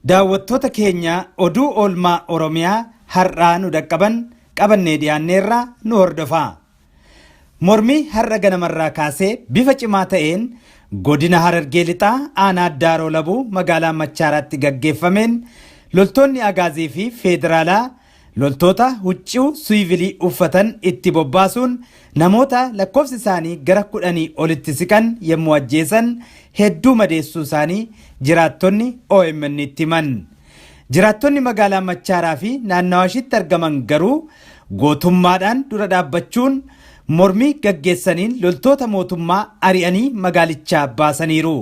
Daawwattoota keenya, oduu oolmaa Oromiyaa har'aa nu dhaqqaban qabannee dhiyaanneerra, nu hordofaa. Mormii har'a ganamarraa kaasee bifa cimaa ta'een godina Harargee Lixaa, aanaa Daaroo Labuu, magaalaa Machaaraatti gaggeeffameen loltoonni Agaazii fi Feederaalaa loltoota huccuu siivilii uffatan itti bobbaasuun namoota lakkoofsi isaanii gara 10 olitti siqan yommuu ajjeesan, hedduu madeessuu isaanii jiraattonni OMN itti himan. Jiraattonni magaalaa Machaaraa fi naannawa ishiitti argaman garuu gootummaadhaan dura dhaabbachuun mormii gaggeessaniin loltoota mootummaa ari'anii magaalichaa baasaniiru.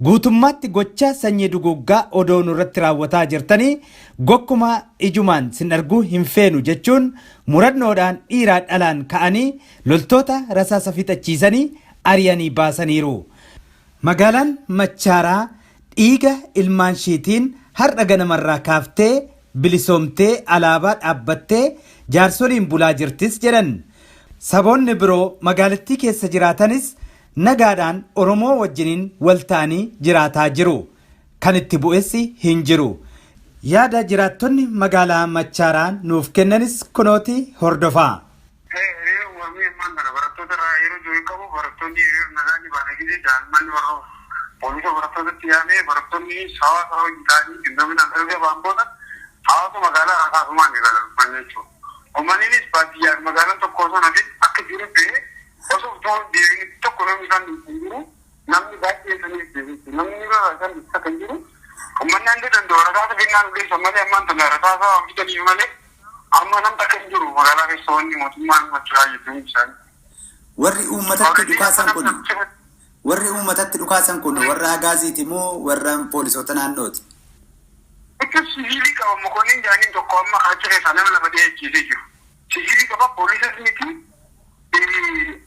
Guutummaatti gocha sanyii duguuggaa odoo nurratti raawwataa jirtanii gokkuma ijumaan sin arguu hin feenu jechuun murannoodhaan dhiiraa dhalaan ka'anii loltoota rasaasa fixachiisanii ari'anii baasaniiru. Magaalaan Machaaraa dhiiga ilmaan ishiitiin har'a ganamarraa kaaftee bilisoomtee alaabaa dhaabbattee jaarsoliin bulaa jirtis jedhan. Saboonni biroo magaalattii keessa jiraatanis nagaadhaan Oromoo wajjiniin wal ta'anii jiraataa jiru. Kan itti bu'es hin jiru. Yaada jiraattonni magaalaa Machaaraa nuuf kennanis kunooti hordofaa. Hiriira mormii ammaan kana barattoota irraa yeroo jiru hin qabu. Barattoonni hiriira nagaa ni baana gisee jaan, manni barnoota poolisa barattootatti yaamee, barattoonni hawaasa wajjin ta'anii qindoominaan erga ba'an booda hawaasa magaalaa rasaasumaan ni galan manni jechuudha. Uummanninis baadiyyaa fi magaalaan tokko osoo hafin akka jiru ba'ee osoo utuu deebiin tokko namni isaan hin jiru, namni baay'ee saniif deebisu, namni biraa isaan ibsa kan jiru, uummanni hanga danda'u rasaasa kennaan geessan malee, ammaan tana rasaasa waan bitaniif malee amma namni akka hin jiru magaalaa keessa wanni mootummaan himachaa jirtu hundi isaanii. Warri uummatatti dhukaasan kun warra Agaaziiti moo warra poolisoota naannooti? Jechuun siviilii qaba. Mokonnin jaaniin tokko amma achi keessaa nama lama dhiyeessisee jiru. Siviilii qaba, poolisas miti,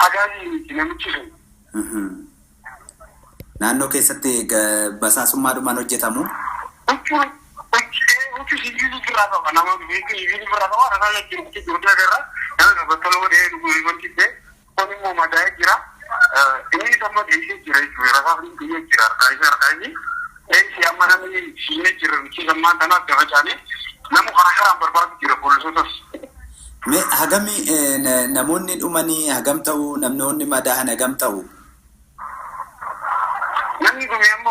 Agaazii miti namichi sun. Naannoo keessatti basaasummaadhumaan hojjetamu. Huccuu huccuu siviilii ofirraa qaba, nama siviilii ofirraa qaba, rasaa jiru jiru agarra, nama battaluma dhihee wanti ta'e kun immoo madaa'ee jira. Inni amma dhiyeessee jira jechuudha. Rasaa dhiyeessee jira, harkaa isaa harkaa inni. Eessi amma namni siinee jira, nuti ammaan tanaaf dafa caanee namu karaa karaan barbaadu jira poolisootas. Mee hagami namoonni dhumanii hagam ta'u, namoonni madaa'an hagam ta'u?